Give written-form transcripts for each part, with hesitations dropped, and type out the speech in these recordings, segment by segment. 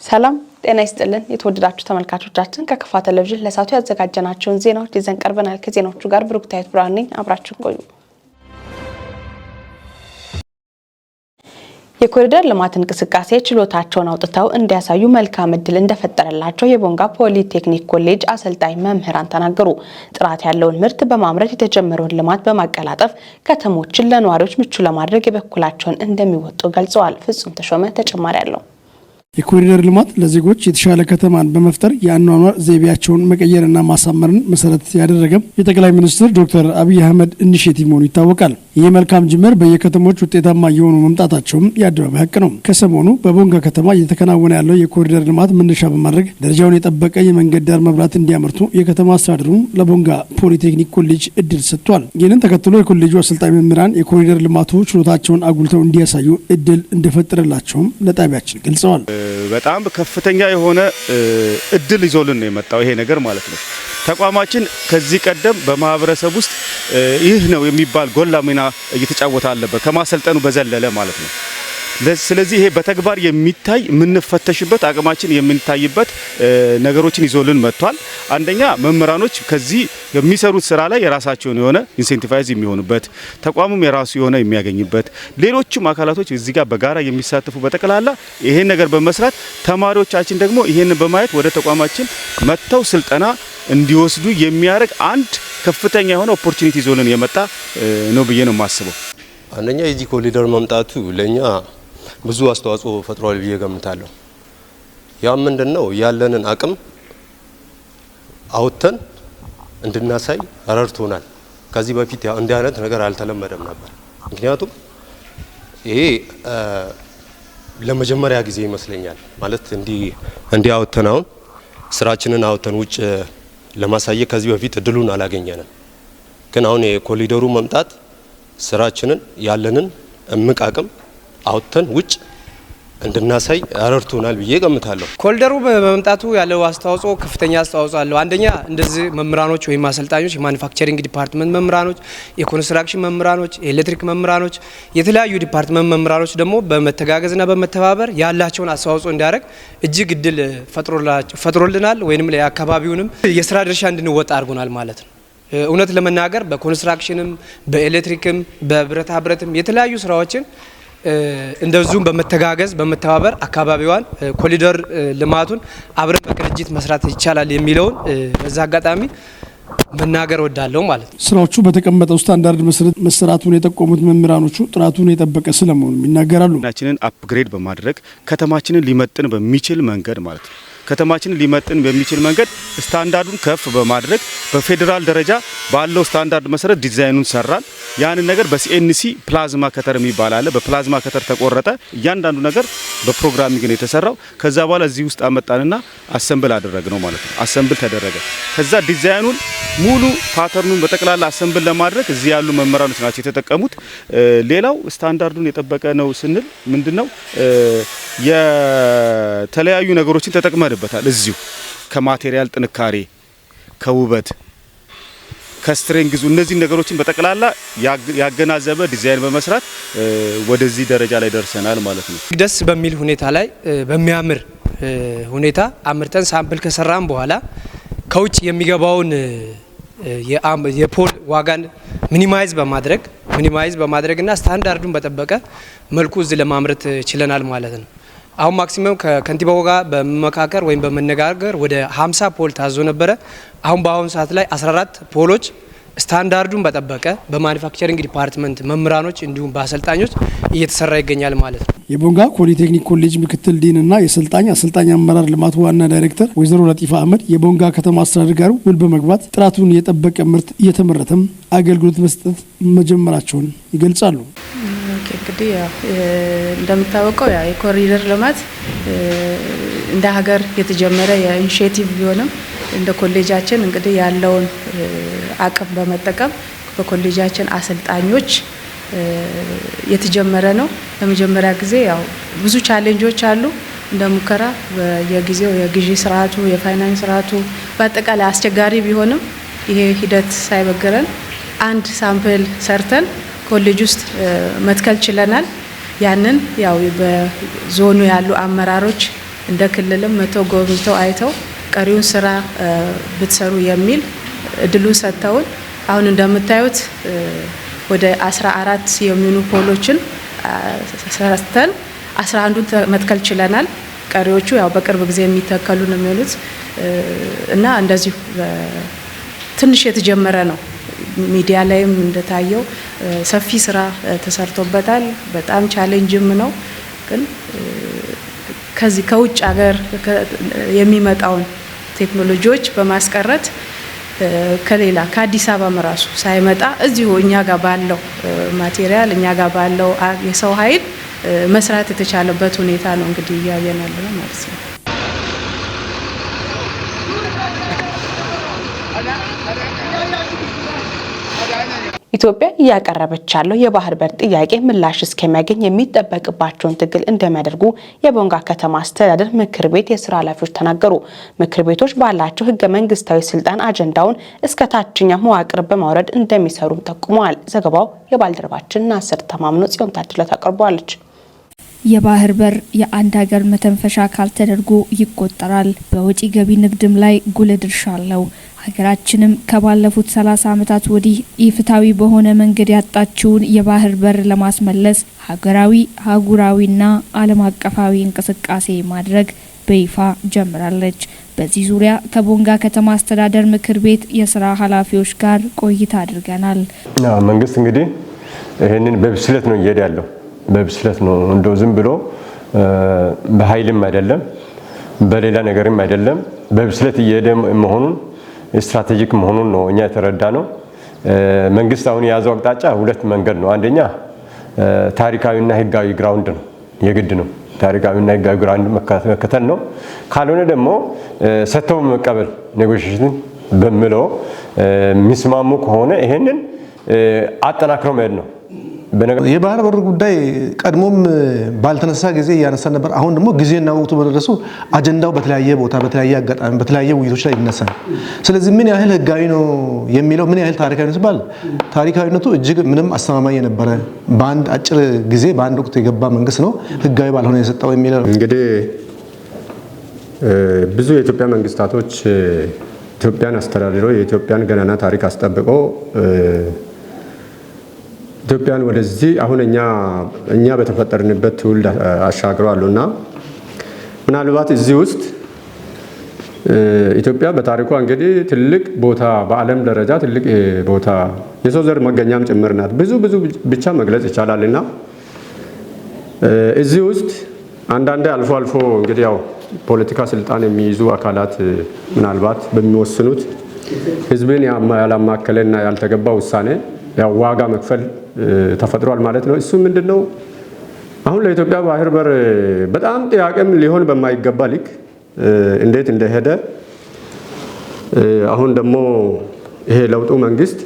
ሰላም ጤና ይስጥልን። የተወደዳችሁ ተመልካቾቻችን፣ ከከፋ ቴሌቪዥን ለሰዓቱ ያዘጋጀናቸውን ዜናዎች ይዘን ቀርበናል። ከዜናዎቹ ጋር ብሩክታዊት ብርሃን ነኝ። አብራችሁን ቆዩ። የኮሪደር ልማት እንቅስቃሴ ችሎታቸውን አውጥተው እንዲያሳዩ መልካም እድል እንደፈጠረላቸው የቦንጋ ፖሊቴክኒክ ኮሌጅ አሰልጣኝ መምህራን ተናገሩ። ጥራት ያለውን ምርት በማምረት የተጀመረውን ልማት በማቀላጠፍ ከተሞችን ለነዋሪዎች ምቹ ለማድረግ የበኩላቸውን እንደሚወጡ ገልጸዋል። ፍጹም ተሾመ ተጨማሪ አለው። የኮሪደር ልማት ለዜጎች የተሻለ ከተማን በመፍጠር የአኗኗር ዘይቤያቸውን መቀየርና ማሳመርን መሰረት ያደረገ የጠቅላይ ሚኒስትር ዶክተር አብይ አህመድ initiative መሆኑ ይታወቃል። ይህ መልካም ጅምር በየከተሞች ውጤታማ እየሆኑ መምጣታቸውም የአደባባይ ሀቅ ነው። ከሰሞኑ በቦንጋ ከተማ እየተከናወነ ያለው የኮሪደር ልማት መነሻ በማድረግ ደረጃውን የጠበቀ የመንገድ ዳር መብራት እንዲያመርቱ የከተማ አስተዳደሩ ለቦንጋ ፖሊቴክኒክ ኮሌጅ እድል ሰጥቷል። ይህንን ተከትሎ የኮሌጁ አሰልጣኝ መምህራን የኮሪደር ልማቱ ችሎታቸውን አጉልተው እንዲያሳዩ እድል እንደፈጠረላቸውም ለጣቢያችን ገልጸዋል። በጣም ከፍተኛ የሆነ እድል ይዞልን ነው የመጣው ይሄ ነገር ማለት ነው። ተቋማችን ከዚህ ቀደም በማህበረሰብ ውስጥ ይህ ነው የሚባል ጎላ ሚና እየተጫወተ አለበት ከማሰልጠኑ በዘለለ ማለት ነው። ስለዚህ ይሄ በተግባር የሚታይ፣ የምንፈተሽበት፣ አቅማችን የምንታይበት ነገሮችን ይዞልን መጥቷል። አንደኛ መምህራኖች ከዚህ የሚሰሩት ስራ ላይ የራሳቸውን የሆነ incentivize የሚሆኑበት፣ ተቋሙም የራሱ የሆነ የሚያገኝበት፣ ሌሎችም አካላቶች እዚህ ጋር በጋራ የሚሳተፉ በጠቅላላ ይሄን ነገር በመስራት ተማሪዎቻችን ደግሞ ይሄንን በማየት ወደ ተቋማችን መጥተው ስልጠና እንዲወስዱ የሚያደርግ አንድ ከፍተኛ የሆነ opportunity ይዞልን የመጣ ነው ብዬ ነው የማስበው። አንደኛ የዚህ ኮሪደር መምጣቱ ለኛ ብዙ አስተዋጽኦ ፈጥሯል ብዬ ገምታለሁ። ያ ምንድነው? ያለንን አቅም አውጥተን እንድናሳይ ረድቶናል። ከዚህ በፊት እንዲህ አይነት ነገር አልተለመደም ነበር። ምክንያቱም ይሄ ለመጀመሪያ ጊዜ ይመስለኛል፣ ማለት እንዲህ እንዲህ አውጥተን፣ አሁን ስራችንን አውጥተን ውጭ ለማሳየት ከዚህ በፊት እድሉን አላገኘንም። ግን አሁን የኮሪደሩ መምጣት ስራችንን፣ ያለንን እምቅ አቅም አውጥተን ውጭ እንድናሳይ ረድቶናል ብዬ ገምታለሁ። ኮሪደሩ በመምጣቱ ያለው አስተዋጽኦ ከፍተኛ አስተዋጽኦ አለው። አንደኛ እንደዚህ መምህራኖች ወይም አሰልጣኞች፣ የ manufacturing department መምህራኖች፣ የ construction መምህራኖች፣ የኤሌክትሪክ መምህራኖች፣ የተለያዩ department መምህራኖች ደግሞ በመተጋገዝና በመተባበር ያላቸውን አስተዋጽኦ እንዲያደርግ እጅግ እድል ፈጥሮልናል ወይም የአካባቢውንም የስራ ድርሻ እንድንወጣ አድርጎናል ማለት ነው። እውነት ለመናገር በ construction ም፣ በኤሌክትሪክም፣ በብረታ ብረትም የተለያዩ ስራዎችን እንደዚሁም በመተጋገዝ፣ በመተባበር አካባቢዋን ኮሪደር ልማቱን አብረን በቅንጅት መስራት ይቻላል የሚለውን በዛ አጋጣሚ መናገር ወዳለሁ ማለት ነው። ስራዎቹ በተቀመጠው ስታንዳርድ መሰረት መሰራቱን የጠቆሙት መምህራኖቹ ጥራቱን የጠበቀ ስለመሆኑም ይናገራሉ። ችንን upgrade በማድረግ ከተማችንን ሊመጥን በሚችል መንገድ ማለት ነው። ከተማችንን ሊመጥን በሚችል መንገድ ስታንዳርዱን ከፍ በማድረግ በፌዴራል ደረጃ ባለው ስታንዳርድ መሰረት ዲዛይኑን ሰራን። ያንን ነገር በ CNC plasma cutter የሚባል አለ። በ plasma cutter ተቆረጠ። እያንዳንዱ ነገር በ programming ነው የተሰራው። ከዛ በኋላ እዚህ ውስጥ አመጣንና assemble አደረግነው ማለት ነው። Assemble ተደረገ። ከዛ ዲዛይኑን ሙሉ pattern ኑን በጠቅላላ assemble ለማድረግ እዚህ ያሉ መምህራኖች ናቸው የተጠቀሙት። ሌላው ስታንዳርዱን የጠበቀ ነው ስንል ምንድነው? የተለያዩ ነገሮችን ተጠቅመንበታል። እዚሁ ከ material ጥንካሬ፣ ከውበት፣ ከ strength ኡ እነዚህ ነገሮችን በጠቅላላ ያገናዘበ ዲዛይን በመስራት ወደዚህ ደረጃ ላይ ደርሰናል ማለት ነው። ደስ በሚል ሁኔታ ላይ፣ በሚያምር ሁኔታ አምርተን sample ከሰራን በኋላ ከውጭ የሚገባውን የ pole ዋጋን minimize በማድረግና ስታንዳርዱን በጠበቀ መልኩ እዚህ ለማምረት ችለናል ማለት ነው። አሁን maximum ከከንቲባው ጋር በመመካከር ወይም በመነጋገር ወደ 50 pole ታዞ ነበረ። አሁን በአሁኑ ሰዓት ላይ 14 pole ኦች ስታንዳርዱን በጠበቀ በ manufacturing department መምህራኖች እንዲሁም በአሰልጣኞች እየተሰራ ይገኛል ማለት ነው። የቦንጋ ፖሊቴክኒክ ኮሌጅ ምክትል ዲንና የሰልጣኝ አሰልጣኝ አመራር ልማት ዋና ዳይሬክተር ወይዘሮ ለጢፋ አህመድ የቦንጋ ከተማ አስተዳደር ጋር ውል በመግባት ጥራቱን የጠበቀ ምርት እየተመረተም አገልግሎት መስጠት መጀመራቸውን ይገልጻሉ። እንግዲህ ያው እንደሚታወቀው ያው የኮሪደር ልማት እንደ ሀገር የተጀመረ የ initiative ቢሆንም እንደ ኮሌጃችን እንግዲህ ያለውን አቅም በመጠቀም በኮሌጃችን አሰልጣኞች የተጀመረ ነው። ለመጀመሪያ ጊዜ ያው ብዙ challenge ኦች አሉ። እንደ ሙከራ የጊዜው የግዢ ስርዓቱ፣ የፋይናንስ ስርዓቱ በአጠቃላይ አስቸጋሪ ቢሆንም ይሄ ሂደት ሳይበግረን አንድ sample ሰርተን ኮሌጅ ውስጥ መትከል ችለናል። ያንን ያው በዞኑ ያሉ አመራሮች እንደ ክልልም መተው ጎብኝተው አይተው ቀሪውን ስራ ብትሰሩ የሚል እድሉን ሰጥተውን አሁን እንደምታዩት ወደ 14 የሚሆኑ pole ኦችን ሰርተን 11ዱን መትከል ችለናል። ቀሪዎቹ ያው በቅርብ ጊዜ የሚተከሉ ነው የሚሆኑት እና እንደዚሁ ትንሽ የተጀመረ ነው። ሚዲያ ላይም እንደታየው ሰፊ ስራ ተሰርቶበታል። በጣም challenge ም ነው፣ ግን ከዚህ ከውጭ ሀገር የሚመጣውን ቴክኖሎጂዎች በማስቀረት ከሌላ ከአዲስ አበባም ራሱ ሳይመጣ እዚሁ እኛ ጋር ባለው material፣ እኛ ጋር ባለው የሰው ኃይል መስራት የተቻለበት ሁኔታ ነው እንግዲህ እያየን ያለ ነው ማለት ነው። ኢትዮጵያ እያቀረበች ያለው የባህር በር ጥያቄ ምላሽ እስከሚያገኝ የሚጠበቅባቸውን ትግል እንደሚያደርጉ የቦንጋ ከተማ አስተዳደር ምክር ቤት የስራ ኃላፊዎች ተናገሩ። ምክር ቤቶች ባላቸው ህገ መንግስታዊ ስልጣን አጀንዳውን እስከ ታችኛው መዋቅር በማውረድ እንደሚሰሩም ጠቁመዋል። ዘገባው የባልደረባችን ናስር ተማምኖ፣ ጽዮን ታድለ ታቀርበዋለች። የባህር በር የአንድ ሀገር መተንፈሻ አካል ተደርጎ ይቆጠራል። በወጪ ገቢ ንግድም ላይ ጉልህ ድርሻ አለው። ሀገራችንም ከባለፉት 30 ዓመታት ወዲህ ኢፍትሐዊ በሆነ መንገድ ያጣችውን የባህር በር ለማስመለስ ሀገራዊ፣ አህጉራዊና ዓለም አቀፋዊ እንቅስቃሴ ማድረግ በይፋ ጀምራለች። በዚህ ዙሪያ ከቦንጋ ከተማ አስተዳደር ምክር ቤት የስራ ኃላፊዎች ጋር ቆይታ አድርገናል። መንግስት እንግዲህ ይህንን በብስለት ነው እየሄደ ያለው፣ በብስለት ነው። እንደው ዝም ብሎ በኃይልም አይደለም፣ በሌላ ነገርም አይደለም። በብስለት እየሄደ መሆኑን፣ strategic መሆኑን ነው እኛ የተረዳነው። መንግስት አሁን የያዘው አቅጣጫ ሁለት መንገድ ነው። አንደኛ ታሪካዊና ህጋዊ ground ነው፣ የግድ ነው። ታሪካዊና ህጋዊ ground መከተል ነው። ካልሆነ ደግሞ ሰጥተው መቀበል፣ negotiation በሚለው የሚስማሙ ከሆነ ይሄንን አጠናክረው መሄድ ነው። የባህር በር ጉዳይ ቀድሞም ባልተነሳ ጊዜ እያነሳ ነበር። አሁን ደግሞ ጊዜና ወቅቱ በደረሱ አጀንዳው በተለያየ ቦታ፣ በተለያየ አጋጣሚ፣ በተለያየ ውይይቶች ላይ ይነሳል። ስለዚህ ምን ያህል ህጋዊ ነው የሚለው፣ ምን ያህል ታሪካዊ ነው ሲባል ታሪካዊነቱ እጅግ ምንም አስተማማኝ የነበረ፣ በአንድ አጭር ጊዜ በአንድ ወቅት የገባ መንግስት ነው ህጋዊ ባልሆነ የሰጠው የሚለው። እንግዲህ ብዙ የኢትዮጵያ መንግስታቶች ኢትዮጵያን አስተዳድረው፣ የኢትዮጵያን ገናና ታሪክ አስጠብቆ፣ ኢትዮጵያን ወደዚህ አሁን እኛ በተፈጠርንበት ትውልድ አሻግረዋል። እና ምናልባት እዚህ ውስጥ ኢትዮጵያ በታሪኳ እንግዲህ ትልቅ ቦታ፣ በዓለም ደረጃ ትልቅ ቦታ፣ የሰው ዘር መገኛም ጭምር ናት። ብዙ ብዙ ብቻ መግለጽ ይቻላል። እና እዚህ ውስጥ አንዳንዴ አልፎ አልፎ እንግዲህ ያው ፖለቲካ ስልጣን የሚይዙ አካላት ምናልባት በሚወስኑት ህዝብን ያላማከለና ያልተገባ ውሳኔ ያው ዋጋ መክፈል ተፈጥሯል ማለት ነው። እሱ ምንድን ነው? አሁን ለኢትዮጵያ ባህር በር በጣም ጥያቄም ሊሆን በማይገባ ልክ እንዴት እንደሄደ፣ አሁን ደግሞ ይሄ ለውጡ መንግስት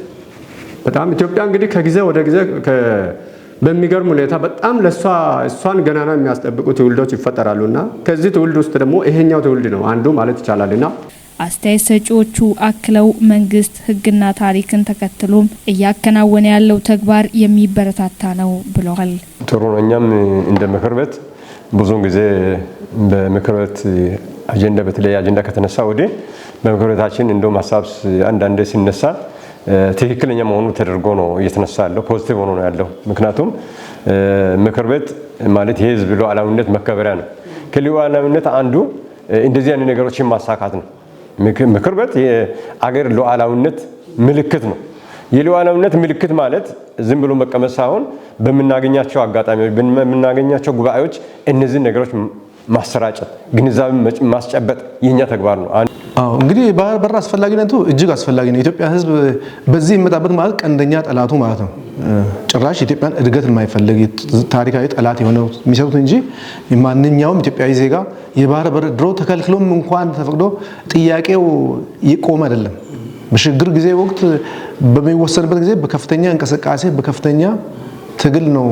በጣም ኢትዮጵያ እንግዲህ ከጊዜ ወደ ጊዜ በሚገርም ሁኔታ በጣም ለእሷ እሷን ገናና የሚያስጠብቁ ትውልዶች ይፈጠራሉና ከዚህ ትውልድ ውስጥ ደግሞ ይሄኛው ትውልድ ነው አንዱ ማለት ይቻላልና። አስተያየት ሰጪዎቹ አክለው መንግስት ሕግና ታሪክን ተከትሎም እያከናወነ ያለው ተግባር የሚበረታታ ነው ብለዋል። ጥሩ ነው። እኛም እንደ ምክር ቤት ብዙውን ጊዜ በምክር ቤት አጀንዳ፣ በተለይ አጀንዳ ከተነሳ ወዲህ በምክር ቤታችን እንደውም ሀሳብ አንዳንዴ ሲነሳ ትክክለኛ መሆኑ ተደርጎ ነው እየተነሳ ያለው፣ positive ሆኖ ነው ያለው። ምክንያቱም ምክር ቤት ማለት የህዝብ ሉዓላዊነት መከበሪያ ነው። ከሉዓላዊነት አንዱ እንደዚህ አይነት ነገሮችን ማሳካት ነው። ምክር ቤት የአገር ሉዓላዊነት ምልክት ነው። የሉዓላዊነት ምልክት ማለት ዝም ብሎ መቀመጥ ሳይሆን በምናገኛቸው አጋጣሚዎች፣ በምናገኛቸው ጉባኤዎች እነዚህን ነገሮች ማሰራጨት፣ ግንዛቤ ማስጨበጥ የኛ ተግባር ነው። አዎ፣ እንግዲህ የባህር በር አስፈላጊነቱ እጅግ አስፈላጊ ነው። የኢትዮጵያ ሕዝብ በዚህ የሚመጣበት ማለት ቀንደኛ ጠላቱ ማለት ነው። ጭራሽ የኢትዮጵያን እድገት የማይፈልግ ታሪካዊ ጠላት የሆነው የሚሰሩት እንጂ ማንኛውም ኢትዮጵያዊ ዜጋ የባህር በር ድሮ ተከልክሎም እንኳን ተፈቅዶ ጥያቄው የቆመ አይደለም። በሽግግር ጊዜ ወቅት በሚወሰንበት ጊዜ በከፍተኛ እንቅስቃሴ፣ በከፍተኛ ትግል ነው፣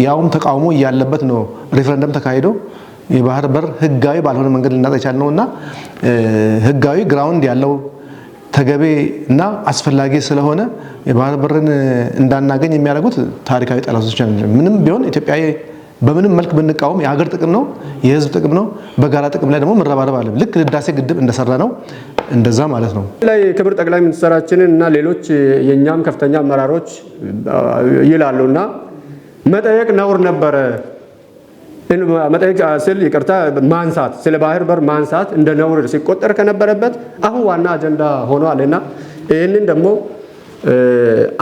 ያውም ተቃውሞ እያለበት ነው ሪፍረንደም ተካሂዶ የባህር በር ህጋዊ ባልሆነ መንገድ ልናጣ የቻልነው። እና ህጋዊ ground ያለው፣ ተገቢ እና አስፈላጊ ስለሆነ የባህር በርን እንዳናገኝ የሚያደርጉት ታሪካዊ ጠላቶች፣ ምንም ቢሆን ኢትዮጵያዊ በምንም መልክ ብንቃወም የሀገር ጥቅም ነው፣ የህዝብ ጥቅም ነው። በጋራ ጥቅም ላይ ደግሞ መረባረብ አለብን። ልክ ህዳሴ ግድብ እንደሰራ ነው እንደዛ ማለት ነው። ላይ ክብር ጠቅላይ ሚኒስትራችንን እና ሌሎች የኛም ከፍተኛ አመራሮች ይላሉና መጠየቅ ነውር ነበረ። መጠየቅ ስል ይቅርታ ማንሳት፣ ስለ ባህር በር ማንሳት እንደ ነውር ሲቆጠር ከነበረበት አሁን ዋና አጀንዳ ሆኗልና ይህንን ደግሞ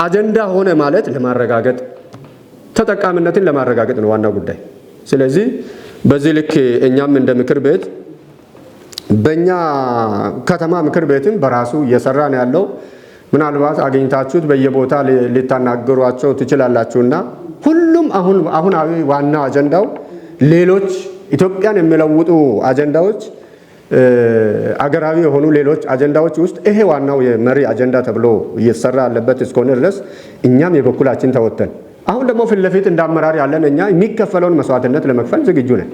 አጀንዳ ሆነ ማለት ለማረጋገጥ ተጠቃሚነትን ለማረጋገጥ ነው ዋናው ጉዳይ። ስለዚህ በዚህ ልክ እኛም እንደ ምክር ቤት በእኛ ከተማ ምክር ቤትም በራሱ እየሰራ ነው ያለው። ምናልባት አግኝታችሁት በየቦታ ሊታናገሯቸው ትችላላችሁና ሁሉም አሁናዊ ዋና አጀንዳው ሌሎች ኢትዮጵያን የሚለውጡ አጀንዳዎች፣ አገራዊ የሆኑ ሌሎች አጀንዳዎች ውስጥ ይሄ ዋናው የመሪ አጀንዳ ተብሎ እየተሰራ ያለበት እስከሆነ ድረስ እኛም የበኩላችን ተወጥተን አሁን ደግሞ ፊት ለፊት እንደ አመራር ያለን እኛ የሚከፈለውን መስዋዕትነት ለመክፈል ዝግጁ ነን።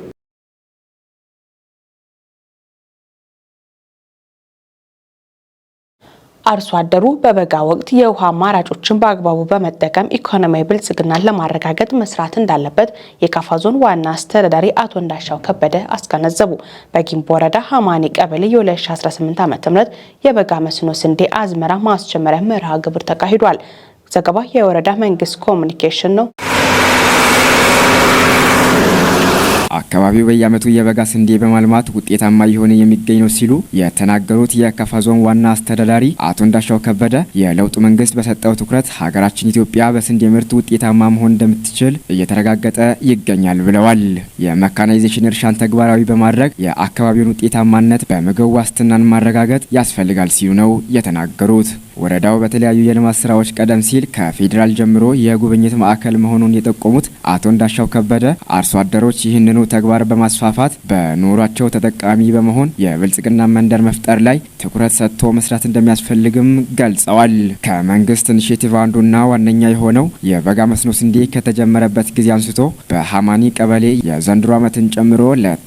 አርሶ አደሩ በበጋ ወቅት የውሃ አማራጮችን በአግባቡ በመጠቀም ኢኮኖሚያዊ ብልጽግናን ለማረጋገጥ መስራት እንዳለበት የካፋ ዞን ዋና አስተዳዳሪ አቶ እንዳሻው ከበደ አስገነዘቡ። በጊምቦ ወረዳ ሀማኒ ቀበሌ የ2018 ዓ.ም የበጋ መስኖ ስንዴ አዝመራ ማስጀመሪያ መርሃ ግብር ተካሂዷል። ዘገባ የወረዳ መንግስት ኮሚኒኬሽን ነው። አካባቢው በየዓመቱ የበጋ ስንዴ በማልማት ውጤታማ እየሆነ የሚገኝ ነው ሲሉ የተናገሩት የካፋ ዞን ዋና አስተዳዳሪ አቶ እንዳሻው ከበደ የለውጡ መንግስት በሰጠው ትኩረት ሀገራችን ኢትዮጵያ በስንዴ ምርት ውጤታማ መሆን እንደምትችል እየተረጋገጠ ይገኛል ብለዋል። የመካናይዜሽን እርሻን ተግባራዊ በማድረግ የአካባቢውን ውጤታማነት በምግብ ዋስትናን ማረጋገጥ ያስፈልጋል ሲሉ ነው የተናገሩት። ወረዳው በተለያዩ የልማት ስራዎች ቀደም ሲል ከፌዴራል ጀምሮ የጉብኝት ማዕከል መሆኑን የጠቆሙት አቶ እንዳሻው ከበደ አርሶ አደሮች ይህንኑ ተግባር በማስፋፋት በኑሯቸው ተጠቃሚ በመሆን የብልጽግና መንደር መፍጠር ላይ ትኩረት ሰጥቶ መስራት እንደሚያስፈልግም ገልጸዋል። ከመንግስት initiative አንዱና ዋነኛ የሆነው የበጋ መስኖ ስንዴ ከተጀመረበት ጊዜ አንስቶ በሀማኒ ቀበሌ የዘንድሮ ዓመትን ጨምሮ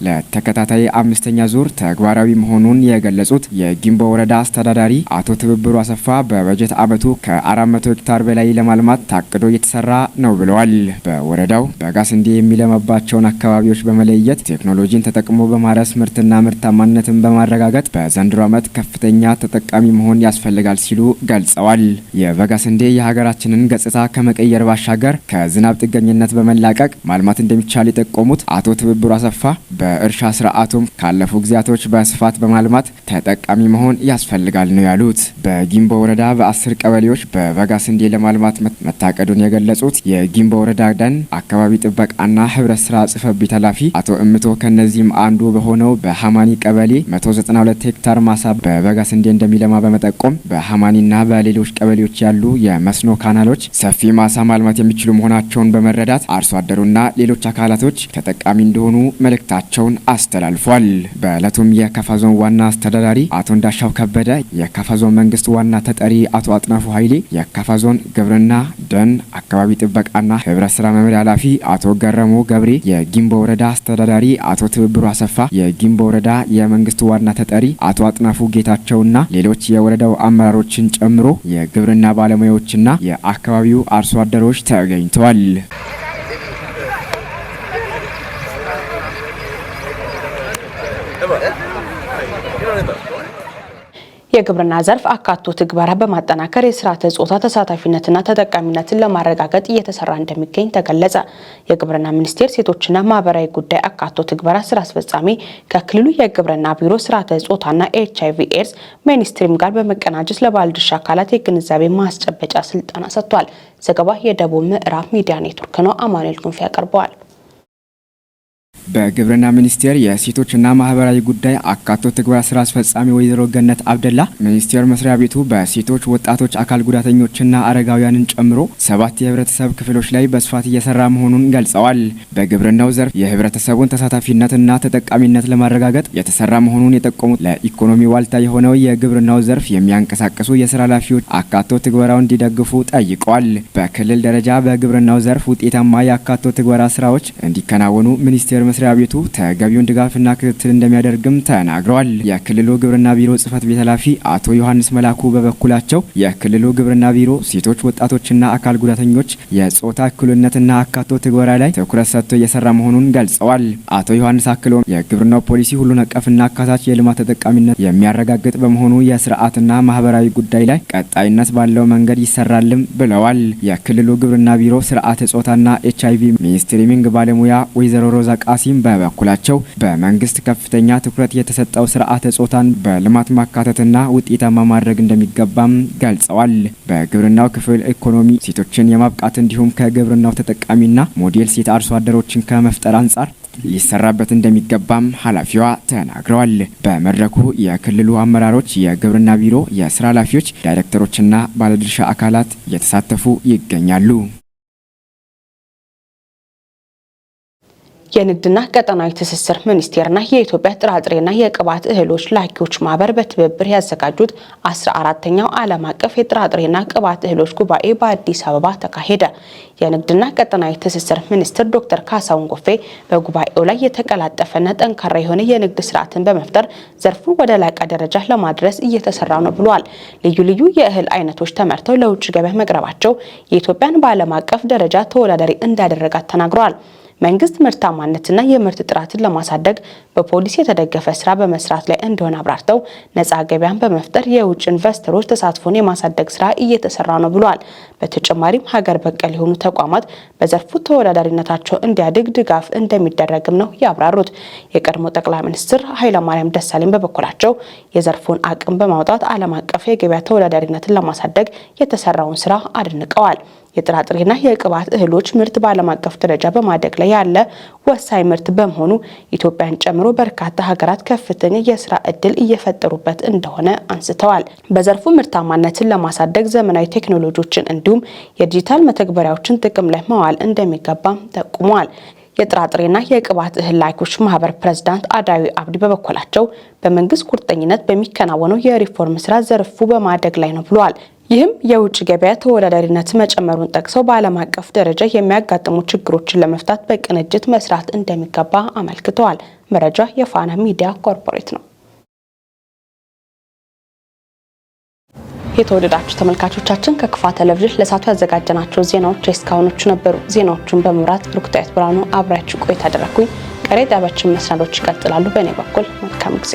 ለተከታታይ አምስተኛ ዙር ተግባራዊ መሆኑን የገለጹት የጊምቦ ወረዳ አስተዳዳሪ አቶ ትብብሩ አሰፋ በበጀት ዓመቱ ከ400 ሄክታር በላይ ለማልማት ታቅዶ እየተሰራ ነው ብለዋል። በወረዳው በጋ ስንዴ የሚለማባቸውን አካባቢዎች በመለየት ቴክኖሎጂን ተጠቅሞ በማረስ ምርትና ምርታማነትን በማረጋገጥ በዘንድሮ ዓመት ከፍተኛ ተጠቃሚ መሆን ያስፈልጋል ሲሉ ገልጸዋል። የበጋ ስንዴ የሀገራችንን ገጽታ ከመቀየር ባሻገር ከዝናብ ጥገኝነት በመላቀቅ ማልማት እንደሚቻል የጠቆሙት አቶ ትብብሩ አሰፋ በእርሻ ስርዓቱም ካለፉ ጊዜያቶች በስፋት በማልማት ተጠቃሚ መሆን ያስፈልጋል ነው ያሉት። በጊምቦ ወረዳ በ10 ቀበሌዎች በበጋ ስንዴ ለማልማት መታቀዱን የገለጹት የጊምቦ ወረዳ ደን አካባቢ ጥበቃና ህብረት ስራ ጽሕፈት ቤት ኃላፊ አቶ እምቶ ከነዚህም አንዱ በሆነው በሀማኒ ቀበሌ 192 ሄክታር ማሳ በበጋ ስንዴ እንደሚለማ በመጠቆም በሀማኒና በሌሎች ቀበሌዎች ያሉ የመስኖ ካናሎች ሰፊ ማሳ ማልማት የሚችሉ መሆናቸውን በመረዳት አርሶ አደሩና ሌሎች አካላቶች ተጠቃሚ እንደሆኑ መልእክታቸውን አስተላልፏል። በዕለቱም የካፋ ዞን ዋና አስተዳዳሪ አቶ እንዳሻው ከበደ፣ የካፋ ዞን መንግስት ዋና ተጠሪ አቶ አጥናፉ ኃይሌ፣ የካፋ ዞን ግብርና ደን አካባቢ ጥበቃና ህብረት ስራ መምሪያ ኃላፊ አቶ ገረሞ ገብሬ፣ የጊምቦ ወረዳ አስተዳዳሪ አቶ ትብብሩ አሰፋ፣ የጊምቦ ወረዳ የመንግስት ዋና ተጠሪ አቶ አጥናፉ ጌታቸውና ሌሎች የወረዳው አመራሮችን ጨምሮ የግብርና ባለሙያዎችና የአካባቢው አርሶ አደሮች ተገኝተዋል። የግብርና ዘርፍ አካቶ ትግበራ በማጠናከር የስርዓተ ጾታ ተሳታፊነትና ተጠቃሚነትን ለማረጋገጥ እየተሰራ እንደሚገኝ ተገለጸ። የግብርና ሚኒስቴር ሴቶችና ማህበራዊ ጉዳይ አካቶ ትግበራ ስራ አስፈጻሚ ከክልሉ የግብርና ቢሮ ስርዓተ ጾታና HIV AIDS mainstream ጋር በመቀናጀት ለባለድርሻ አካላት የግንዛቤ ማስጨበጫ ስልጠና ሰጥቷል። ዘገባ የደቡብ ምዕራብ ሚዲያ ኔትወርክ ነው። አማኑኤል ክንፌ ያቀርበዋል። በግብርና ሚኒስቴር የሴቶችና ማህበራዊ ጉዳይ አካቶ ትግበራ ስራ አስፈጻሚ ወይዘሮ ገነት አብደላ ሚኒስቴር መስሪያ ቤቱ በሴቶች፣ ወጣቶች፣ አካል ጉዳተኞችና አረጋውያንን ጨምሮ 7 የህብረተሰብ ክፍሎች ላይ በስፋት እየሰራ መሆኑን ገልጸዋል። በግብርናው ዘርፍ የህብረተሰቡን ተሳታፊነትና ተጠቃሚነት ለማረጋገጥ የተሰራ መሆኑን የጠቆሙት ለኢኮኖሚ ዋልታ የሆነው የግብርናው ዘርፍ የሚያንቀሳቅሱ የስራ ኃላፊዎች አካቶ ትግበራውን እንዲደግፉ ጠይቀዋል። በክልል ደረጃ በግብርናው ዘርፍ ውጤታማ የአካቶ ትግበራ ስራዎች እንዲከናወኑ ሚኒስቴር መስሪያ ቤቱ ተገቢውን ድጋፍና ክትትል እንደሚያደርግም ተናግረዋል። የክልሉ ግብርና ቢሮ ጽህፈት ቤት ኃላፊ አቶ ዮሐንስ መላኩ በበኩላቸው የክልሉ ግብርና ቢሮ ሴቶች፣ ወጣቶችና አካል ጉዳተኞች የጾታ እኩልነትና አካቶ ትግበራ ላይ ትኩረት ሰጥቶ እየሰራ መሆኑን ገልጸዋል። አቶ ዮሐንስ አክለውም የግብርናው ፖሊሲ ሁሉን አቀፍና አካታች የልማት ተጠቃሚነት የሚያረጋግጥ በመሆኑ የስርዓትና ማህበራዊ ጉዳይ ላይ ቀጣይነት ባለው መንገድ ይሰራልም ብለዋል። የክልሉ ግብርና ቢሮ ስርዓተ ጾታና HIV mainstreaming ባለሙያ ወይዘሮ ሮዛ ቃሲም በበኩላቸው በመንግስት ከፍተኛ ትኩረት የተሰጠው ስርዓተ ጾታን በልማት ማካተትና ውጤታማ ማድረግ እንደሚገባም ገልጸዋል። በግብርናው ክፍል ኢኮኖሚ ሴቶችን የማብቃት እንዲሁም ከግብርናው ተጠቃሚና ሞዴል ሴት አርሶ አደሮችን ከመፍጠር አንጻር ሊሰራበት እንደሚገባም ኃላፊዋ ተናግረዋል። በመድረኩ የክልሉ አመራሮች፣ የግብርና ቢሮ የስራ ኃላፊዎች፣ ዳይሬክተሮችና ባለድርሻ አካላት እየተሳተፉ ይገኛሉ። የንግድና ቀጠናዊ ትስስር ሚኒስቴርና የኢትዮጵያ ጥራጥሬና የቅባት እህሎች ላኪዎች ማህበር በትብብር ያዘጋጁት 14ኛው ዓለም አቀፍ የጥራጥሬና ቅባት እህሎች ጉባኤ በአዲስ አበባ ተካሄደ። የንግድና ቀጠናዊ ትስስር ሚኒስትር ዶክተር ካሳሁን ጎፌ በጉባኤው ላይ የተቀላጠፈና ጠንካራ የሆነ የንግድ ስርዓትን በመፍጠር ዘርፉን ወደ ላቀ ደረጃ ለማድረስ እየተሰራ ነው ብለዋል። ልዩ ልዩ የእህል አይነቶች ተመርተው ለውጭ ገበያ መቅረባቸው የኢትዮጵያን በዓለም አቀፍ ደረጃ ተወዳዳሪ እንዳደረጋት ተናግረዋል። መንግስት ምርታማነትና የምርት ጥራትን ለማሳደግ በፖሊሲ የተደገፈ ስራ በመስራት ላይ እንደሆነ አብራርተው ነጻ ገበያን በመፍጠር የውጭ ኢንቨስተሮች ተሳትፎን የማሳደግ ስራ እየተሰራ ነው ብለዋል። በተጨማሪም ሀገር በቀል የሆኑ ተቋማት በዘርፉ ተወዳዳሪነታቸው እንዲያድግ ድጋፍ እንደሚደረግም ነው ያብራሩት። የቀድሞ ጠቅላይ ሚኒስትር ኃይለማርያም ደሳለኝ በበኩላቸው የዘርፉን አቅም በማውጣት ዓለም አቀፍ የገበያ ተወዳዳሪነትን ለማሳደግ የተሰራውን ስራ አድንቀዋል። የጥራጥሬና የቅባት እህሎች ምርት በዓለም አቀፍ ደረጃ በማደግ ላይ ያለ ወሳኝ ምርት በመሆኑ ኢትዮጵያን ጨምሮ በርካታ ሀገራት ከፍተኛ የስራ እድል እየፈጠሩበት እንደሆነ አንስተዋል። በዘርፉ ምርታማነትን ለማሳደግ ዘመናዊ ቴክኖሎጂዎችን እንዲሁም የዲጂታል መተግበሪያዎችን ጥቅም ላይ መዋል እንደሚገባም ጠቁመዋል። የጥራጥሬና የቅባት እህል ላኪዎች ማህበር ፕሬዝዳንት አዳዊ አብዲ በበኩላቸው በመንግስት ቁርጠኝነት በሚከናወነው የሪፎርም ስራ ዘርፉ በማደግ ላይ ነው ብለዋል። ይህም የውጭ ገበያ ተወዳዳሪነት መጨመሩን ጠቅሰው በዓለም አቀፍ ደረጃ የሚያጋጥሙ ችግሮችን ለመፍታት በቅንጅት መስራት እንደሚገባ አመልክተዋል። መረጃ የፋና ሚዲያ ኮርፖሬት ነው። የተወደዳችሁ ተመልካቾቻችን፣ ከክፋ ቴሌቪዥን ለሰዓቱ ያዘጋጀናቸው ዜናዎች የእስካሁኖቹ ነበሩ። ዜናዎቹን በመምራት ብሩክታዊት ብርሃኑ አብሬያችሁ ቆይታ አደረኩኝ። ቀሪ ጣቢያችን መሰናዶች ይቀጥላሉ። በእኔ በኩል መልካም ጊዜ።